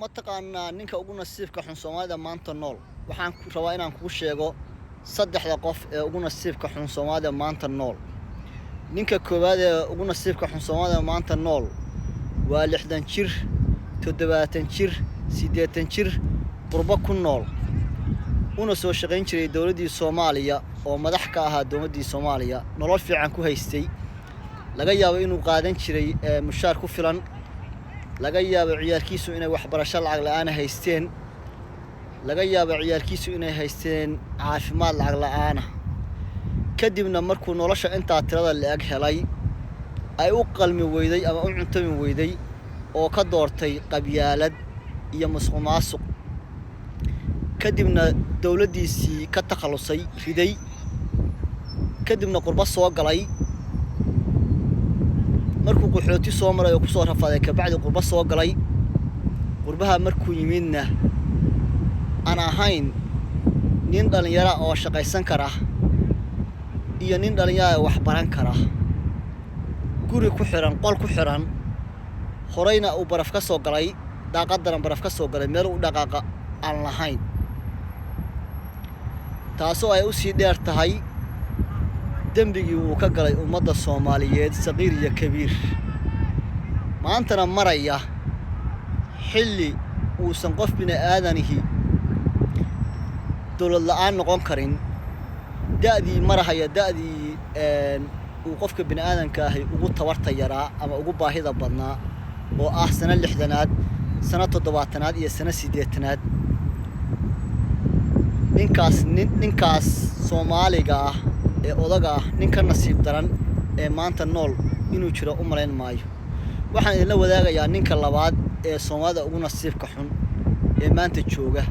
Mataqaanaa ninka ugu nasiibka xun Soomaalida maanta nool? Waxaan rabaa inaan kuu sheego saddexda qof ee ugu nasiibka xun Soomaalida maanta nool. Ninka koowaad ee ugu nasiibka xun Soomaalida maanta nool waa 60 jir, 70 jir, 80 jir, qurbo ku nool, una soo shaqayn jiray dowladdii Soomaaliya oo madax ka ahaa dowladdii Soomaaliya, nolol fiican ku haystay. Laga yaabo inuu qaadan jiray mushaar ku filan, laga yaabo ciyaalkiisu inay waxbarasho lacag la-aana haysteen, laga yaabo ciyaalkiisu inay haysteen caafimaad lacag la-aana. Kadibna markuu nolosha intaa tirada la-eg helay, ay u qalmi weyday ama u cuntami weyday oo ka doortay qabyaalad iyo musuq maasuq. Kadibna dowladdiisii ka takhallusay, riday, kadibna qurbo soo galay. Markuu qaxooti soo maray oo kusoo rafaaday, kabacdi qurbo soo galay. Qurbaha markuu yimidna aan ahayn nin dhallinyara oo shaqaysan kara iyo nin dhallinyara wax baran kara, guri ku xiran, qol ku xiran, horeyna uu baraf ka soo galay, daaqadana baraf ka soo galay, meel u dhaqaaqa aan lahayn, taasoo ay u sii dheer tahay dembigii uu ka galay ummadda Soomaaliyeed, saqiir iyo kabiir, maantana maraya xilli uusan qof bini aadanihi dowlad la-aan noqon karin, da'dii marahaya, da'dii uu qofka bini aadanka ahi ugu tabarta yaraa ama ugu baahida badnaa, oo ah sano 60aad, sano 70aad iyo sano 80aad. Ninkaas, ninkaas Soomaaliga ah ee odaga ah, nin ka nasiib daran ee maanta nool inuu jiro u malayn maayo. Waxaan idinla wadaagayaa ninka labaad ee Soomaalida ugu nasiibka xun ee maanta jooga.